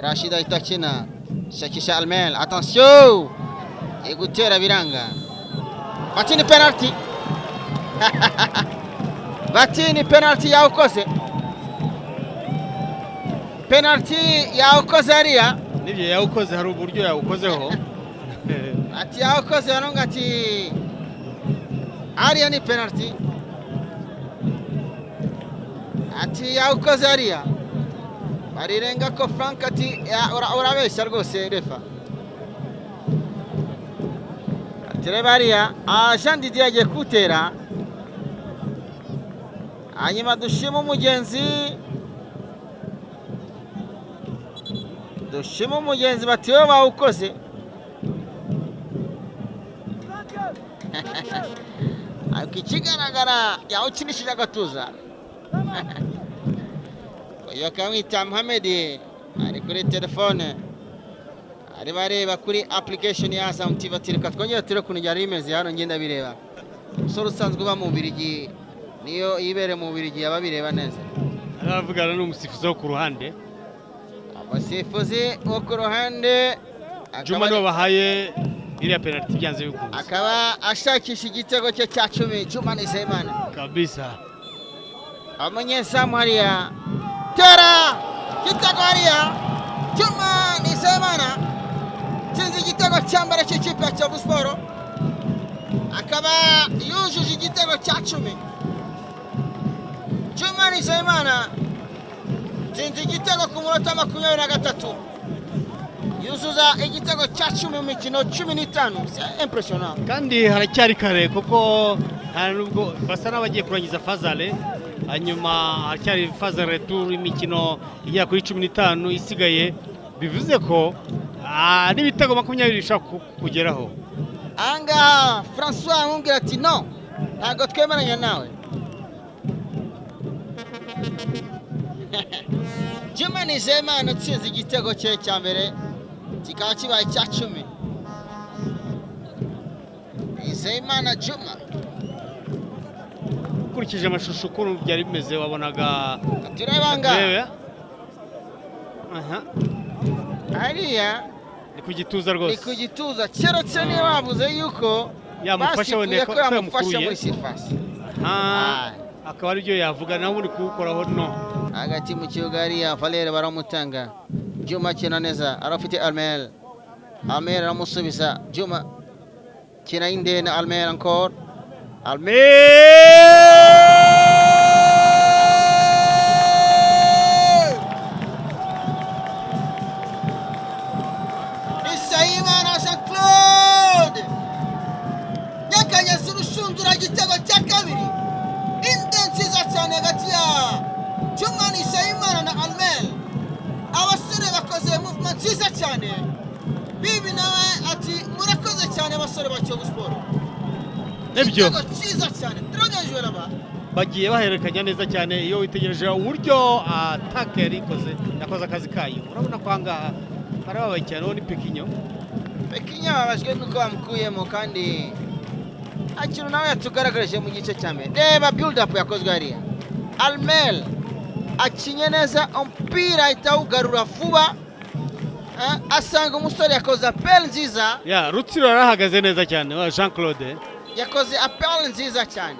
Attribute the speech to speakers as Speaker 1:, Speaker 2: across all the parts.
Speaker 1: Rashid ahita akina shakisha Almel, attention, gutera biranga, bati ni penalty. Bati ni penalty yawukoze, penalty yawukoze hariya.
Speaker 2: Nibyo, yawukoze, hari uburyo yawukozeho.
Speaker 1: Ati yawukoze, barunga ati hariya ni penalty, ati yawukoze hariya, barirenga ko Frank ati urabeshya rwose refa. Ati reba hariya, Jean Didier agiye kuwutera, hanyuma dushima umugenzi, dushima umugenzi, bati wowe bawukoze. Ariko ikigaragara yawukinishije agatuza. Uyu akamwita Muhammad, ari kuri telefone, arimo areba kuri application ya Azam TV, ati reka twongere turebe ukuntu byari bimeze hano, ngenda bireba. Umusore usanzwe uba mu Bubiligi, niyo yibere mu Bubiligi aba abireba neza.
Speaker 2: Aravugana n'umusifuzi wo ku ruhande.
Speaker 1: Umusifuzi wo ku ruhande
Speaker 2: Juma niwe bahaye iriya penalty byanze bikunze,
Speaker 1: akaba ashakisha igitego cye cya 10. Juma Nizeyimana
Speaker 2: kabisa.
Speaker 1: Umunyezamu hariya, tera igitego hariya, Juma Nizeyimana tsinze igitego cya mbere cy'ikipe ya Kiyovu Sport, akaba yujuje igitego cya 10. Juma Nizeyimana tsinze igitego ku munota 23, yuzuza igitego cya 10 mu mikino 15. C'est impressionnant.
Speaker 2: Kandi haracyari kare kuko nta nubwo basa n'abagiye kurangiza fazale, hanyuma haracyari faze retour, imikino igera kuri 15 isigaye, bivuze ko n'ibitego 20 bishobora kugeraho.
Speaker 1: Ahangaha Francois amubwira ati no, ntabwo twemeranya nawe. Juma Nizeyimana utsinze igitego cye cya mbere, kikaba kibaye icya 10. Nizeyimana Juma.
Speaker 2: Ukurikije amashusho ukuntu byari bimeze wabonaga
Speaker 1: Tureba
Speaker 2: Turebe. Aha.
Speaker 1: Hariya
Speaker 2: ni ku gituza
Speaker 1: ni
Speaker 2: rwose.
Speaker 1: ku gituza, keretse niba bavuze yuko
Speaker 2: yamufashe
Speaker 1: basifuye
Speaker 2: wenda
Speaker 1: ko
Speaker 2: ko
Speaker 1: yamufashe
Speaker 2: yamukuruye.
Speaker 1: muri surface.
Speaker 2: Akaba aribyo yavuga, nawe uri kuwukoraho no.
Speaker 1: Hagati mu kibuga hariya Valere baramutanga. Juma akina neza, arafite Almel. Almel aramusubiza Juma. Kina inde na Almel encore. Almel! Isayimana Jean Claude! Nyakanyasi urushundura igitego cya kabiri. Inde nziza cyane hagati ya Juma Nizeyimana na Almel. Abasore bakoze movement nziza cyane. Bibi nawe ati murakoze cyane abasore ba Kiyovu Sport.
Speaker 2: Nibyo.
Speaker 1: Igitego cyiza cyane. Très bien joué là-bas.
Speaker 2: Bagiye bahererekanya neza cyane, iyo witegereje uburyo atake yari ikoze, yakoze akazi kayo. Urabona ko ahangaha barababaye cyane, uwo ni Pekinyo.
Speaker 1: Pekinyo babajwe nuko bamukuyemo, kandi nta kintu nawe yatugaragarije mu gice cya mbere. Reba build up yakozwe hariya. Almel akinye neza umupira, ahita awugarura vuba, asanga umusore yakoze appel nziza.
Speaker 2: Ya Rutsiro yarahagaze neza cyane wa Jean Claude.
Speaker 1: Yakoze appel nziza cyane.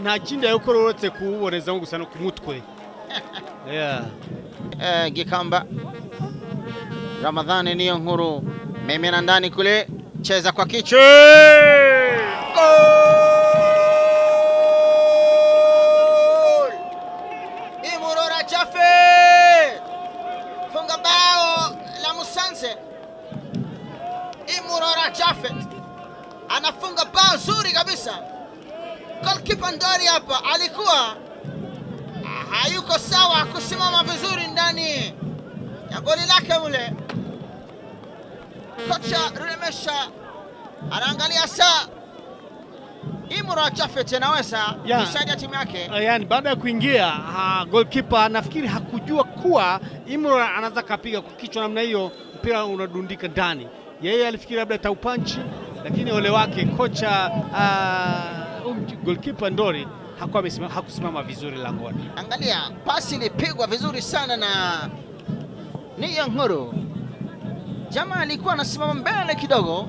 Speaker 2: Nta kindi yabikora uretse kuwubonezamo gusa no ku mutwe.
Speaker 1: Gikamba Ramadhani niyo nkuru, memena ndani kule, cheza kwa kichwa. Goal! Imurora Jafet funga bao la Musanze. Imurora Jafet anafunga bao zuri kabisa. Goalkeeper Ndori hapa alikuwa hayuko sawa kusimama vizuri ndani ya goli lake mule. Kocha Ruremesha anaangalia saa. Imurora Jafet anaweza kusaidia timu yake.
Speaker 2: Yani baada ya kuingia goalkeeper nafikiri hakujua kuwa Imurora anaweza kapiga kwa kichwa namna hiyo, mpira unadundika ndani. Yeye alifikiri labda ataupanchi, lakini ole wake kocha, goalkeeper Ndori hakusimama vizuri langoni.
Speaker 1: Angalia pasi ilipigwa vizuri sana na Niyo nkuru. Jamaa alikuwa anasimama mbele kidogo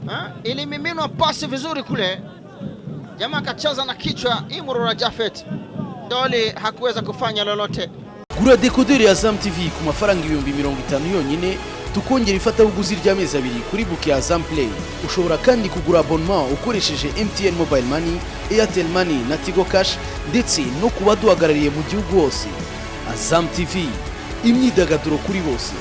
Speaker 1: ha? Ilimiminwa pasi vizuri kule, jamaa akacheza na kichwa. Imurora Jafet Ndoli hakuweza kufanya lolote.
Speaker 3: Gura dekoderi ya Azam TV ku mafaranga 50,000 yonyine, tukongera ifatabuguzi ry'amezi 2 kuri bouquet ya Azam Play. Ushobora kandi kugura abonnement ukoresheje MTN Mobile Money, Airtel Money na Tigo Cash, ndetse no ku baduhagarariye mu gihugu hose. Azam TV, imyidagaduro kuri bose.